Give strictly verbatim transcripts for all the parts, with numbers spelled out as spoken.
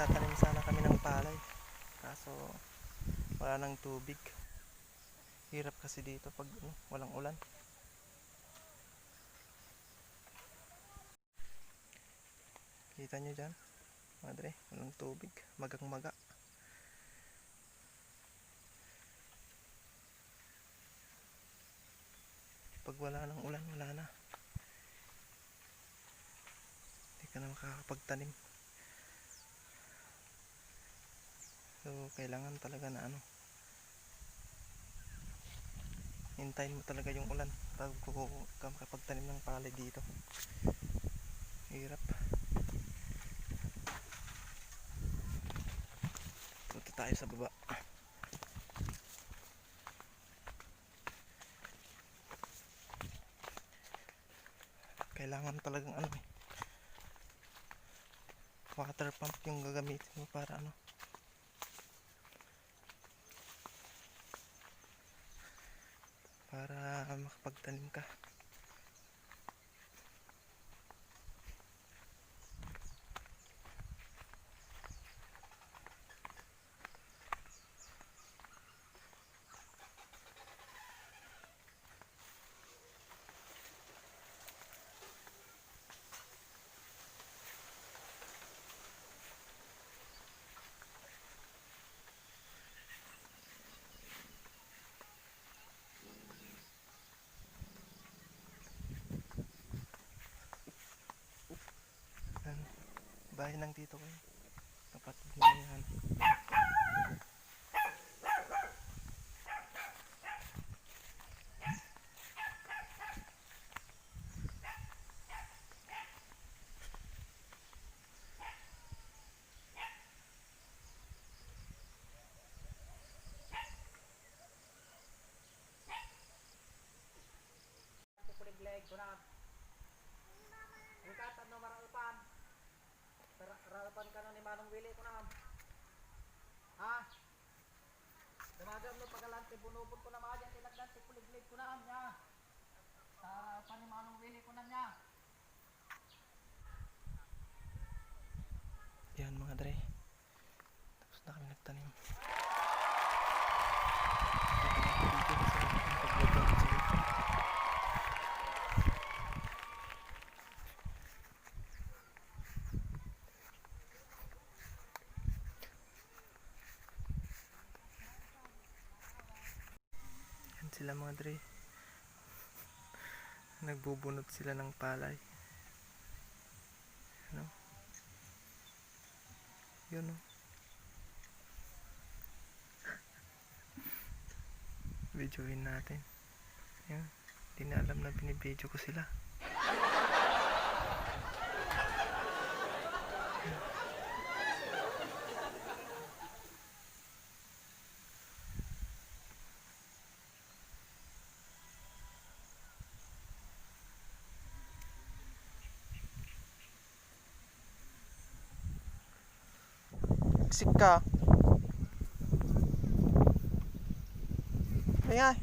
Tatanim sana kami ng palay. Kaso wala nang tubig. Hirap kasi dito pag, ano, walang ulan. Kita nyo dyan, madre, walang tubig. Magang-maga. Pag wala nang ulan, wala na. Hindi ka na makakapagtanim. So, kailangan talaga na ano, hintayin mo talaga yung ulan bago ka makapagtanim ng palay dito. Hirap. Punta tayo sa baba. Kailangan talagang ano eh, water pump yung gagamitin mo para ano, para makapagtanim ka. Yan. Bahay ng tito ko yan. Kapatid niya yan. Ti kuliglig, kunam. Ika, tapno maraepan. Ra-, raepan kano ni Manong Willie, kunam. Ha? Damagem no pagalan ti bunubon, kunam, a diay tinagdan ti kuliglig, kunam, nia. Ta raepan ni Manong Willie, kunam, nia. Yan, mga dre. Tapos na kami nagtanim. Yan sila, mga dre. Nagbubunot sila ng palay. Ano? Yun, oh. Videohin natin. Yan. Di na alam na binibideo ko sila. Sika. Ay, ay.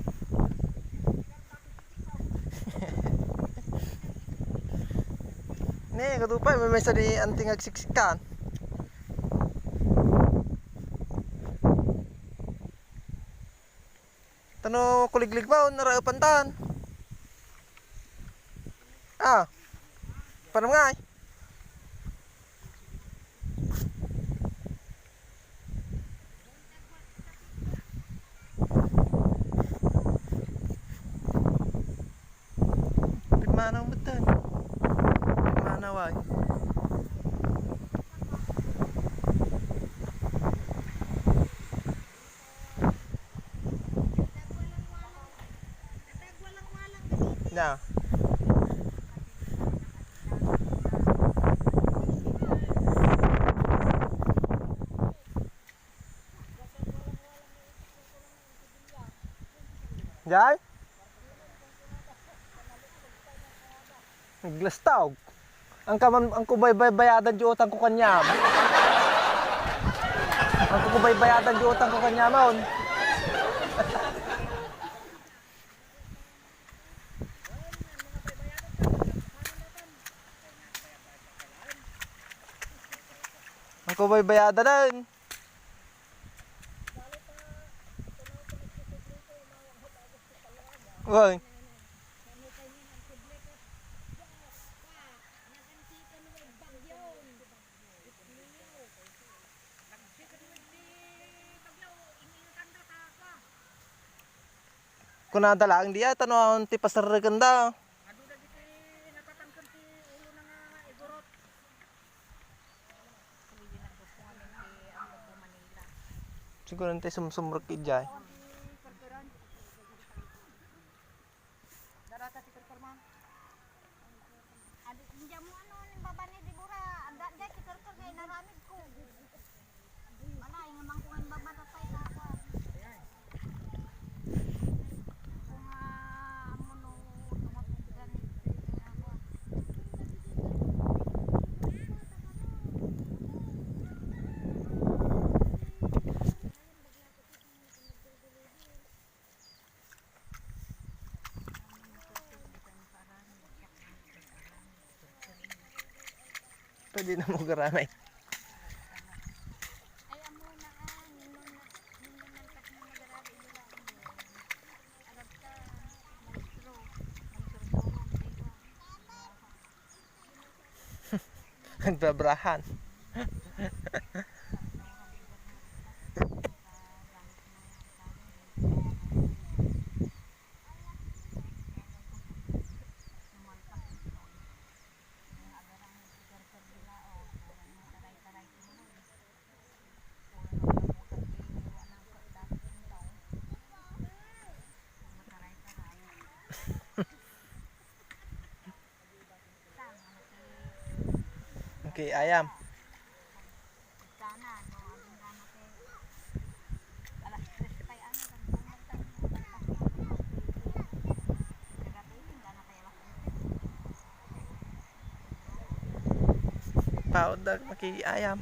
Ne, kadupay, may, may sa di anting agsiksikan. Tano kuliglig ba, o naraepan tan? Ah. Panam ngay. Pagmanaw mo tan. Pagmanaw ay. Na. Jay? Naglastaw. Ang kaman, ang kubaybaybayadan di utang ko kanyam. Ang kubaybayadan di utang ko kanyamon. Ang Kabaybayada na. Uy. Kunada laeng diay, ta no awan ti paserrekenda. Siguro ti sumsumrek idiay. Adi, hindi mo ano, ning baba ni Debora, anda, diay, ti kerker nga inaramid ko. Wala, yung amang ko nga yung baba, tapay, tapos. Kung, ah, amo no, tumatugdan, eh, ako, ah. Pwede na mo garamay. Nagbabrahan. Okay, ayam. Paod da makiayam.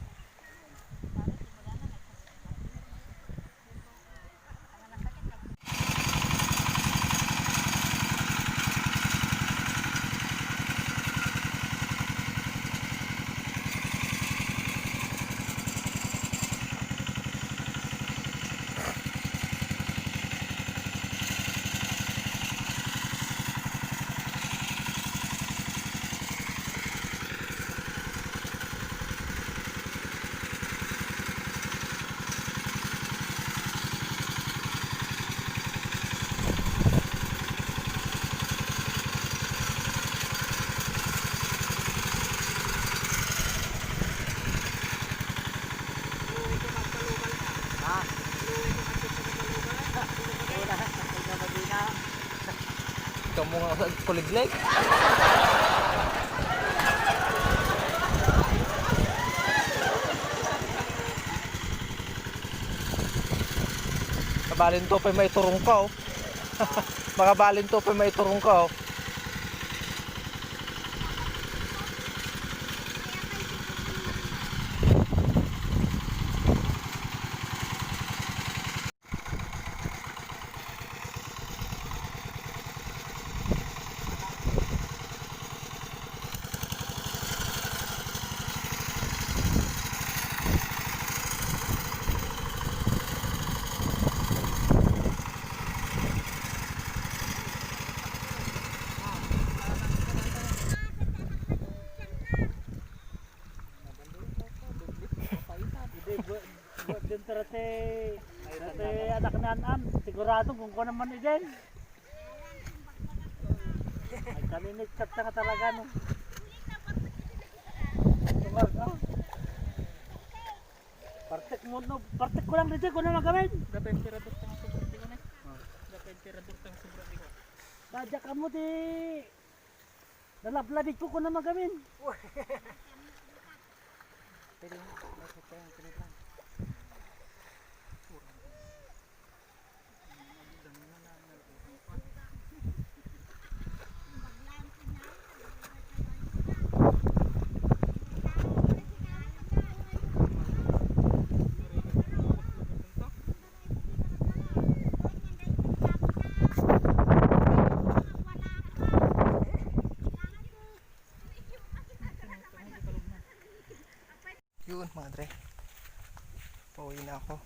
Ha? Wala, ay, na, magina. Ikaw mo nga sa kuliglig. Kabalin to pay maiturong ka, oh. Makabalin to pay maiturong ka, oh. Hindi, bu-, bu-, din pero ti, ti anak ni An-an, sigurado kung kuwan naman ijin. Ay, kaninikkat ka nga talaga, no? Tungas, no? Partek mo, no? Partek ko lang dito, kung ano magawin. Dapat emperador tang sobra di ko na. Ah. Dapat emperador tang sobra di ko. Sadya ka mo di. Nalablabig ko, kung ano magawin. Pwede mo, may kuteng, pinaglang. Yun, mga dre. Pauwi na ako.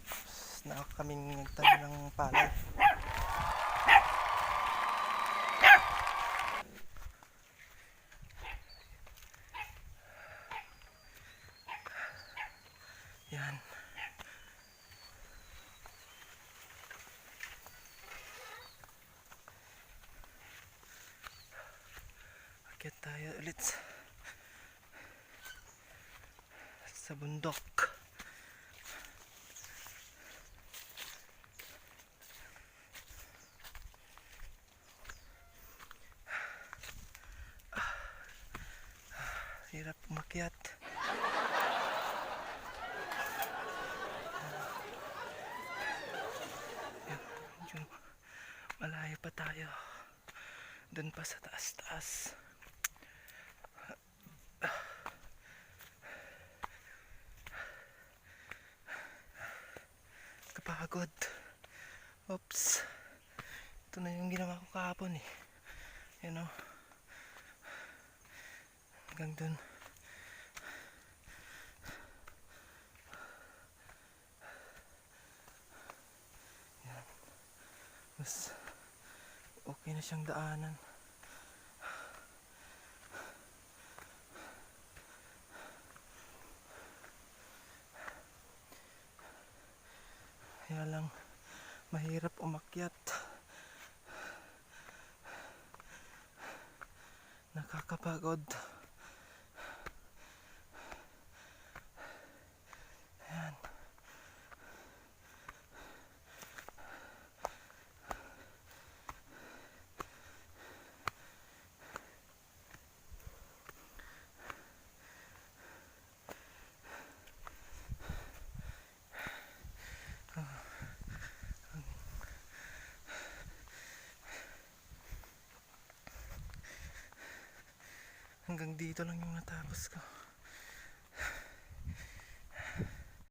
Tapos, nakaming nagtanim ng palay. Yan. Akyat tayo ulit sa, sa bundok. Hirap umakyat. Yan, medyo malayo pa tayo. Doon pa sa taas-taas. Kapagod. Oops. Ito na yung ginawa ko kahapon eh. Yan o. Hanggang dun. Yan. Mas okay na siyang daanan. Kaya lang, mahirap umakyat. Nakakapagod. Ayan. Hanggang dito lang yung natapos ko.